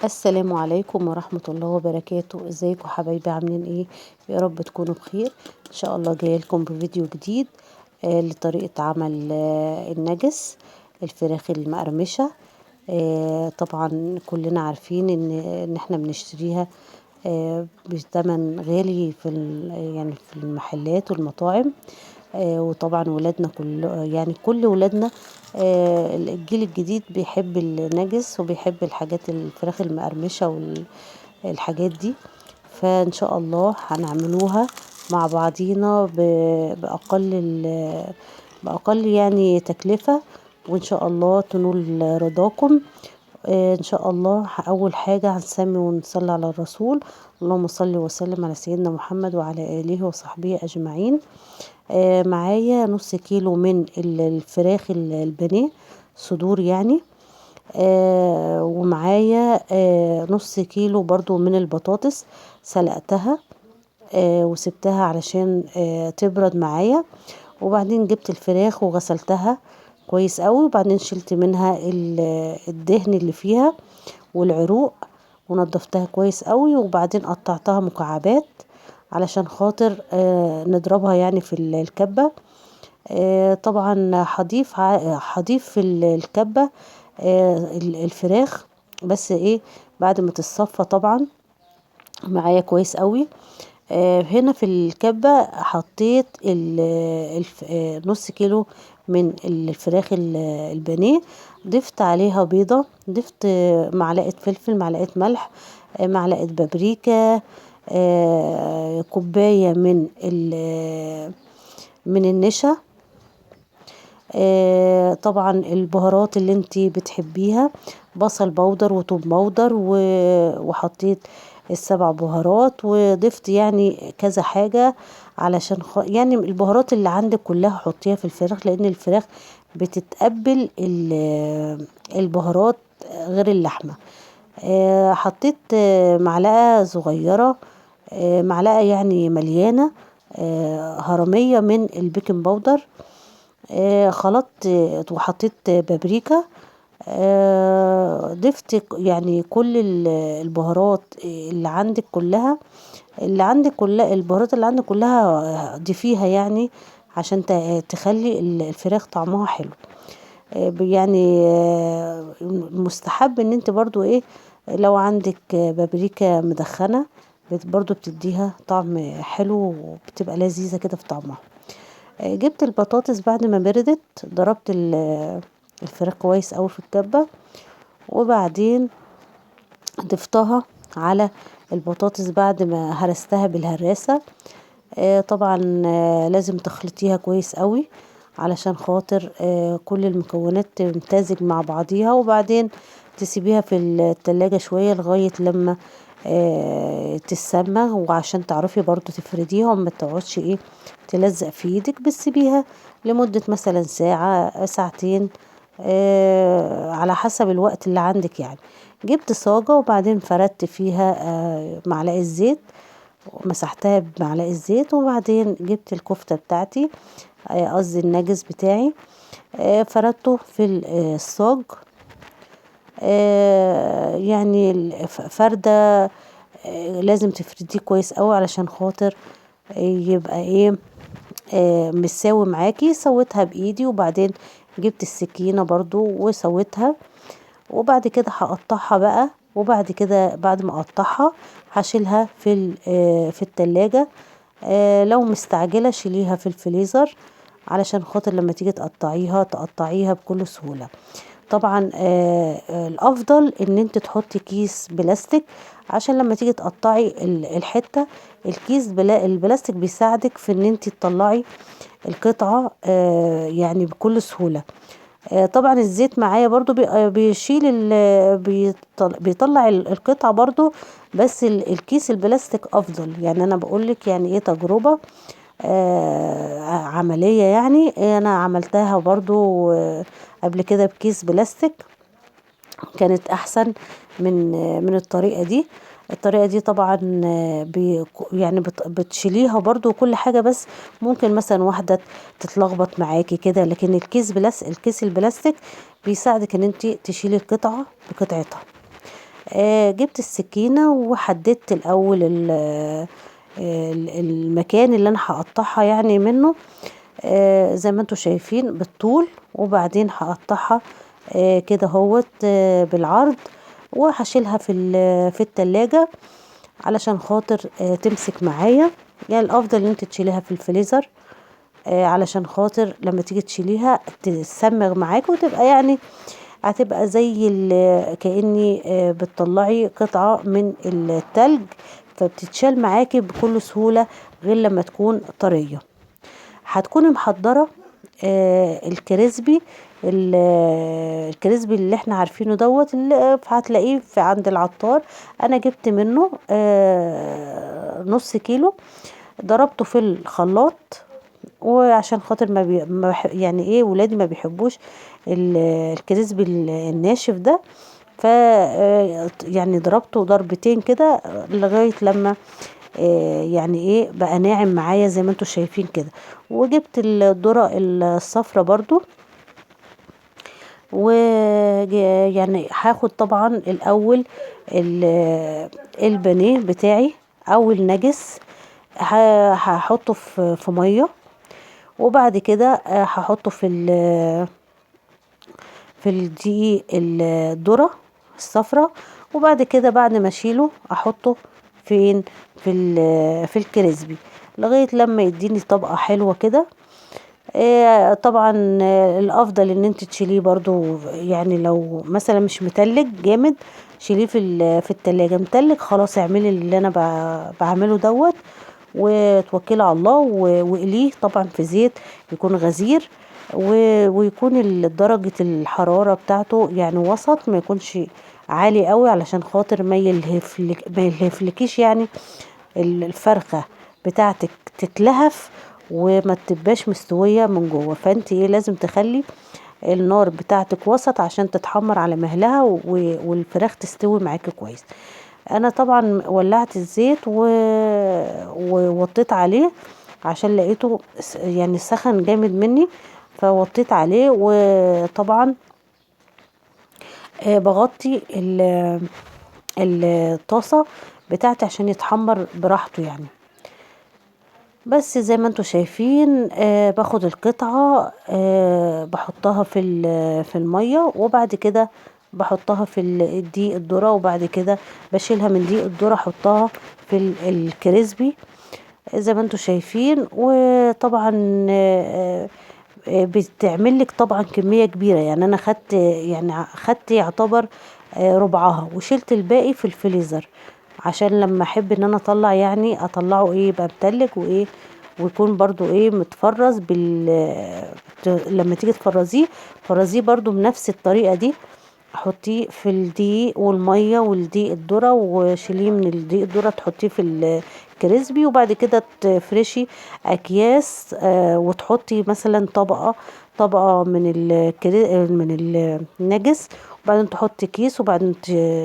السلام عليكم ورحمة الله وبركاته. ازيكم حبايبي؟ عاملين ايه؟ يا رب تكونوا بخير ان شاء الله. جاية لكم بفيديو جديد لطريقة عمل النجس الفراخ المقرمشة. طبعا كلنا عارفين ان احنا بنشتريها بثمن غالي في يعني في المحلات والمطاعم، وطبعا ولادنا كل يعني كل ولادنا الجيل الجديد بيحب النجس وبيحب الحاجات الفراخ المقرمشة والحاجات دي. فان شاء الله هنعملوها مع بعضينا باقل يعني تكلفة، وان شاء الله تنول رضاكم. ان شاء الله اول حاجة هنسمي ونصلي على الرسول، اللهم صل وسلم على سيدنا محمد وعلى اله وصحبه اجمعين. معايا نص كيلو من الفراخ البانيه صدور يعني، ومعايا نص كيلو برضو من البطاطس سلقتها وسبتها علشان تبرد معايا. وبعدين جبت الفراخ وغسلتها كويس قوي، وبعدين شلت منها الدهن اللي فيها والعروق ونضفتها كويس قوي، وبعدين قطعتها مكعبات علشان خاطر نضربها يعني في الكبة. طبعا هضيف في الكبة الفراخ، بس ايه بعد ما تتصفى طبعا معايا كويس قوي. هنا في الكبة حطيت نص كيلو من الفراخ البانيه، ضفت عليها بيضة، ضفت معلقة فلفل، معلقة ملح، معلقة بابريكا، كوباية من النشا، طبعا البهارات اللي انتي بتحبيها، بصل بودر وتوم بودر، وحطيت السبع بهارات، وضفت يعني كذا حاجة علشان يعني البهارات اللي عندك كلها حطيها في الفراخ، لان الفراخ بتتقبل البهارات غير اللحمة. حطيت معلقة صغيرة، معلقة يعني مليانة، هرمية من البيكنج باودر، خلطت وحطيت بابريكا، ضفت يعني كل البهارات اللي عندك كلها، اللي عندك كلها البهارات اللي عندك كلها ضيفيها يعني عشان تخلي الفراخ طعمها حلو. يعني مستحب ان انت برضو ايه لو عندك بابريكا مدخنة برضو بتديها طعم حلو وبتبقى لذيذة كده في طعمها. جبت البطاطس بعد ما بردت، ضربت الفراخ كويس قوي في الكبة، وبعدين ضفتها على البطاطس بعد ما هرستها بالهراسة. طبعا لازم تخلطيها كويس قوي علشان خاطر كل المكونات تمتزج مع بعضيها، وبعدين تسيبيها في التلاجة شوية لغاية لما تتسمغ، وعشان تعرفي برضو تفرديها وما تقعدش ايه تلزق في ايدك. بتسيبيها لمدة مثلا ساعة ساعتين، على حسب الوقت اللي عندك يعني. جبت صاجة وبعدين فردت فيها معلقة زيت، ومسحتها بمعلقة زيت، وبعدين جبت الكفتة بتاعتي، قصدي الناجس بتاعي، فردته في الصاج، يعني فردة لازم تفرديه كويس قوي علشان خاطر يبقى ايه مساوي معاكي. سويتها بايدي، وبعدين جبت السكينة برضو وسويتها، وبعد كده هقطعها بقى، وبعد كده بعد ما اقطعها هشيلها في التلاجة. لو مستعجلة شيليها في الفريزر علشان خاطر لما تيجي تقطعيها تقطعيها بكل سهولة. طبعا الافضل ان انت تحطي كيس بلاستيك عشان لما تيجي تقطعي الحتة، الكيس البلاستيك بيساعدك في ان انت تطلعي القطعة يعني بكل سهولة. طبعا الزيت معايا برضو بيشيل بيطلع القطعة برضو، بس الكيس البلاستيك افضل. يعني انا بقولك يعني ايه تجربة عملية، يعني انا عملتها برضو قبل كده بكيس بلاستيك، كانت احسن من الطريقة دي. الطريقة دي طبعا يعني بتشيليها برضو وكل حاجة، بس ممكن مثلا واحدة تتلخبط معاكي كده، لكن الكيس البلاستيك بيساعدك ان انت تشيلي القطعة بقطعتها. جبت السكينة وحددت الأول المكان اللي أنا هقطعها يعني منه، زي ما انتوا شايفين بالطول، وبعدين هقطعها كده اهوت بالعرض، وهشيلها في التلاجة علشان خاطر تمسك معايا. يعني الأفضل ان انت تشيليها في الفريزر، علشان خاطر لما تيجي تشيليها تسمغ معاك، وتبقى يعني هتبقى زي كأني بتطلعي قطعة من التلج، فبتتشال معاكي بكل سهولة غير لما تكون طرية. هتكوني محضرة الكريسبي اللي احنا عارفينه دوت، اللي هتلاقيه في عند العطار. انا جبت منه نص كيلو، ضربته في الخلاط، وعشان خاطر ما بي-، ما بح-، يعني ايه، ولادي ما بيحبوش الكريسبي الناشف ده، ف، ضربته ضربتين كده لغاية لما، يعني ايه، بقى ناعم معايا زي ما انتوا شايفين كده. وجبت الذرة الصفرا برضو، و هاخد طبعا الاول البانيه بتاعي او النجس، هحطه في ميه، وبعد كده هحطه في الدقيق الذرة الصفرا، وبعد كده بعد ما اشيله احطه فين؟ في الكريسبي لغاية لما يديني طبقة حلوة كده. طبعا الافضل ان انت تشيليه برضو، لو مثلا مش متلج جامد شيليه في التلاجة، متلج خلاص اعملي اللي انا بعمله دوت وتوكلي على الله، واقليه طبعا في زيت يكون غزير، ويكون درجة الحرارة بتاعته وسط، ما يكونش عالي قوي علشان خاطر ما يلهفلكيش الفرخة بتاعتك تتلهف وما تبقاش مستوية من جوه. فانت لازم تخلي النار بتاعتك وسط عشان تتحمر على مهلها والفراخ تستوي معاكي كويس. انا طبعا ولعت الزيت ووطيت عليه عشان لقيته سخن جامد مني، فوطيت عليه. وطبعا، بغطي الطاسة بتاعتي عشان يتحمر براحته. بس زي ما انتوا شايفين، باخد القطعة، بحطها في المية، وبعد كده بحطها في الدقيق الذرة، وبعد كده بشيلها من دقيق الذرة احطها في الكريسبي زي ما انتوا شايفين. وطبعا، بتعمل لك طبعا كمية كبيرة، انا خدت يعتبر، ربعها وشلت الباقي في الفريزر عشان لما احب ان انا اطلع اطلعه يبقى متلج ويكون برضو متفرز لما تيجي تفرزيه فرزيه برضو بنفس الطريقة دي، حطيه في الدقيق والمية والدقيق الذرة، وشيليه من الدقيق الذرة تحطيه في الكريسبي، وبعد كده تفرشي اكياس، وتحطي مثلا طبقة من النجس، وبعدين تحطي كيس، وبعدين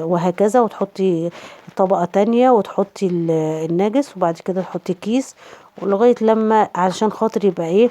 وهكذا، وتحطي طبقة تانية وتحطي النجس، وبعد كده تحطي كيس، ولغاية لما علشان خاطر يبقى ايه،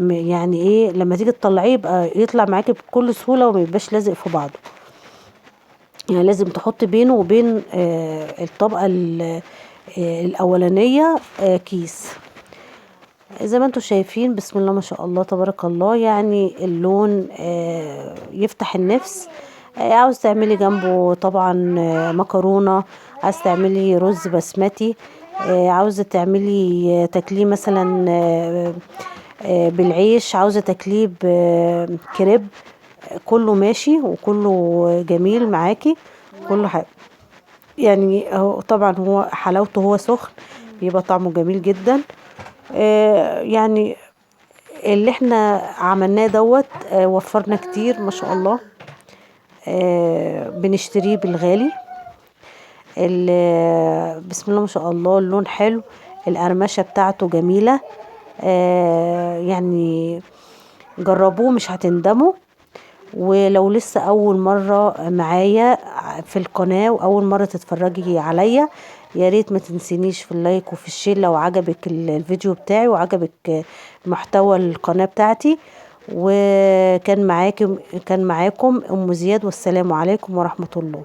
يعني ايه لما تيجي تطلعيه يبقى يطلع معاكي بكل سهولة وما يبقاش لازق في بعضه. لازم تحطي بينه وبين، الطبقة الأولانية، كيس. زي ما انتوا شايفين بسم الله ما شاء الله تبارك الله، اللون، يفتح النفس. عاوز تعملي جنبه طبعا، مكرونة، عاوز تعملي رز بسمتي، عاوزة تعملي تاكليه مثلا، بالعيش، عاوزة تاكليه بكريب، كله ماشي وكله جميل معاكي كله حلو. هو طبعا هو حلاوته هو سخن بيبقى طعمه جميل جدا. اللي احنا عملناه دوت، وفرنا كتير ما شاء الله، بنشتريه بالغالي. بسم الله ما شاء الله اللون حلو، القرمشة بتاعته جميلة، جربوه مش هتندموا. ولو لسه أول مرة معايا في القناة وأول مرة تتفرجي عليا، يا ريت ما تنسينيش في اللايك وفي الشير لو عجبك الفيديو بتاعي وعجبك محتوى القناة بتاعتي. وكان معاكم أم زياد، والسلام عليكم ورحمة الله.